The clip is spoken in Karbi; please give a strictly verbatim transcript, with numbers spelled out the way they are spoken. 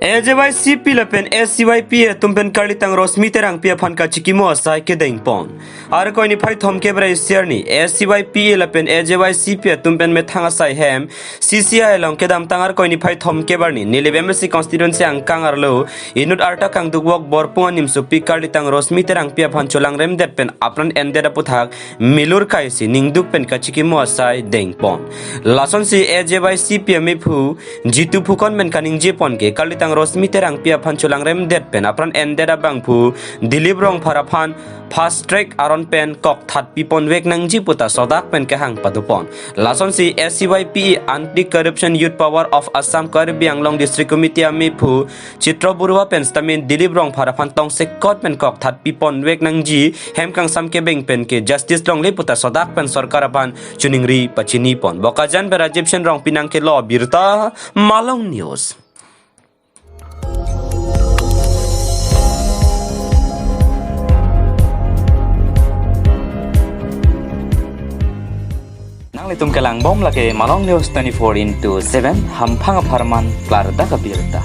A J Y C P lapen S C Y P A atum pen Karlitang Rosmi Terangpi aphan kachikimo asai kedengpon. Arkoi niphai thomkep ra isi arni S C Y P A lapen A J Y C P A atum pen methang asai hem C C I along kedamtang Arkoi niphai thomkep arni Nilip M A C constituency angkang arlo inut arta kangdukvok Borpung animsopi Karlitang Rosmi Terangpi aphan cholangremdet pen apran endet aputhak milur kaisi ningduk pen kachikimo asai dengpon. Lasonsi A J Y C P A mephu Jitu Phukon pen kaningjepon ke Karlitang Rosmi Terangpi aphan cholangremdet pen apran endet abangphu Dilip Rongphar aphan fast track aron pen kokthat piponvek nangji puta sodak pen kehang padopon. Lasonsi S C Y P A Anti Corruption Youth Power of Assam Karbi Anglong District Committee amephu Chitra Baruah pen sitame Dilip Rongphar aphan tongsekot pen kokthat piponvek nangji hem kangsam kebeng pen ke justice longle puta sodak pen sorkar aphan choningri pachinipon. Bokajan pen Rajiv Sen Rongpi nangkelo birta Malong News. Nanglitum kelangbom lake Malong News twenty-four into seven, hamphang apharman klardak abirta.